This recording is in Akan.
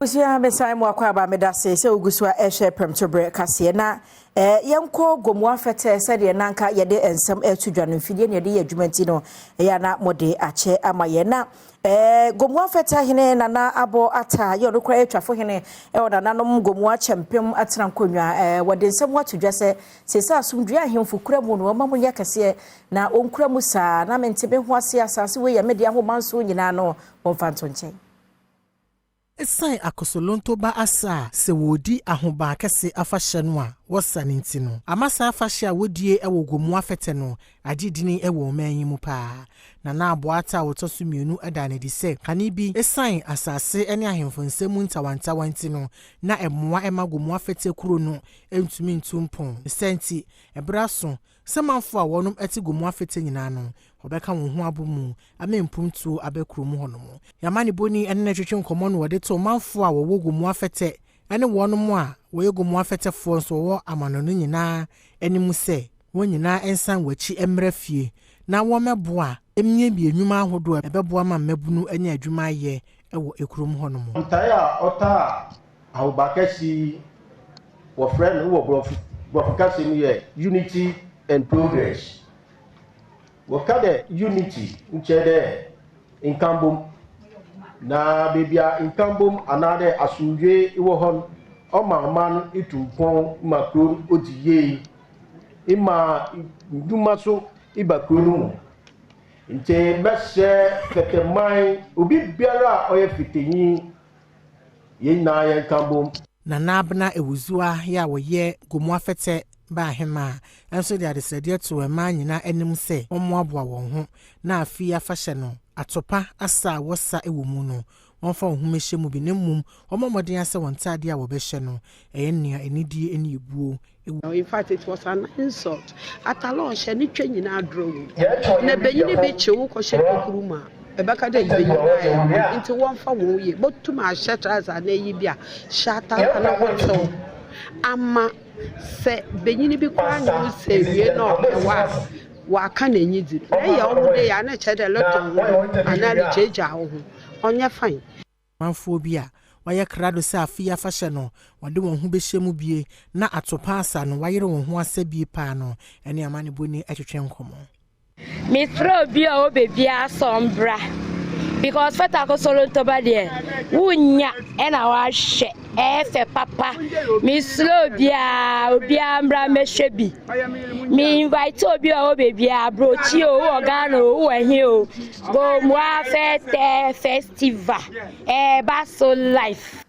Abusua, mesan mu akɔ aba. Meda se sɛ wogu so a ɛhwɛ Prɛmtoberɛ Kaseɛ. Na yɛnkɔ Gomoa Fɛtɛ. Sɛdeɛ nanka yɛde nsɛm ɛto dwa no, mfidie ne yɛde yɛ adwuma nti no, ɛyɛ ana mode akyɛ ama yɛn. Na Gomoa Fɛtɛ hene Nana Abɔ Ata yɛ ɔno koraa atwafo hene ɛwɔ nananom Gomoa Kyɛmpem atena nkonnwa, wɔde nsɛm ato dwa sɛ sɛsɛ asomdua ahemfo kura mu no, ɔma mo nyɛ kɛseɛ na ɔnkura mu saa na mente me ho ase. Asase wei yɛ mede ahoma nso nyinaa no, wɔmfa nto nkyɛn. Ɛsiane Akosolontoba asa a sɛ wɔredi Ahobaa Kɛse afahyɛ no a wɔsa no nti no, ama saa afahyɛ a wɔdie wɔ Gomoa Fɛtɛ no agye dini wɔ ɔman yi mu paa. Na na Aboata a wɔtɔ so mmienu da no adi sɛ kane bi, ɛsiane asase ne ahemfo nsɛm mu ntawantawa nti no, na ɛmmoa ɛma Gomoa Fɛtɛ kuro no ntumi ntu mpɔn. Sɛ nti ɛberɛ aso sɛ manfo a wɔnom te Gomoa Fɛtɛ nyinaa no wɔbɛka wɔn ho abɔ mu ama mpuntuo aba kurom hɔ nom. Yɛama ne boni ne ne twetwe nkɔmmɔ no, wɔde to manfo a wɔwɔ Gomoa Fɛtɛ ne wɔnom a wɔyɛ Gomoa Fɛtɛfoɔ nso wɔwɔ amano no nyinaa anim sɛ wɔn nyinaa nsan wɔn akyi mmerɛ fie na wɔmmɛboa mmiebie nnwuma ahodoɔ a ɛbɛboa ma mmabunu anya adwuma ayɛ wɔ kurom hɔ nom. Ntae a ɔtaa Ahobakɛse wɔfrɛ no wɔ borɔfo kasa mu yɛ unity and progress. Wɔka dɛ unity nkyerɛ dɛ nkambom, na beebi a nkambom anaadɛ asomdwe wɔ hɔ no, ɔma ɔman no itu mpɔn, ma kuro no odi yie, ma ndwuma so iba kuro no mu. Nti mɛhyɛ Fɛtɛman obi biara a ɔyɛ fɛtɛnyi, yɛn nyinaa yɛn nkambom. Nana Abena Ewuzua yɛ a wɔyɛ Gomoa Fɛtɛ baahema nso de adesrɛdeɛ to mmaa nyinaa anim sɛ wɔmmoaboa wɔn ho na afei afahyɛ no, atopa asa a wɔsa wɔ mu no, wɔmfa wɔn ho mmɛhyɛ mu bi, na mmom wɔmmɔ mmɔden asɛ wɔn ntadeɛ a wɔbɛhyɛ no ɛyɛ nea anidie ne ebuo. In fact, it was an insult. Atale ɔhyɛ ne twɛ nyinaa duro mu. Na benyin bi kye wo kɔhyɛ tokuru mu a, ɛbɛka dɛ benyin ayɛ. Nti wɔmfa wɔn yie. Botum ahyɛ trouser na eyi bi a, hyɛ atale a na wɔtew. Ama sɛ benyin bi koraa nye wo sɛ wie na ɔpɛ wo a, waka n'enyi dzi. Na ɛyɛ wo ho de yɛ a, na kyerɛ dɛ lotɔn ho anaa regyaagyaa wo ho. Ɔnyɛ fine. Manfoɔ bi a wɔayɛ krado sɛ afe yi afahyɛ no wɔde wɔn ho bɛhyɛ mu bie na atopa asa no wɔayere wɔn ho asa bie paa no ne amanebɔni atwetwe nkɔmmɔ. Mefrɛ obi a ɔwɔ baabiara sɛ ɔmbra because Fɛtɛ Akosolontoba deɛ, wonya ɛna wahwɛ, ɛyɛ fɛ papa. Mesrɛ obiara, obiara mbra mmɛhwɛ bi. Me invite obi a ɔwɔ baabiara, aburokyi o, wowɔ Ghana o, wowɔ he o, Gomoa Fɛtɛ Festival ɛɛba so life.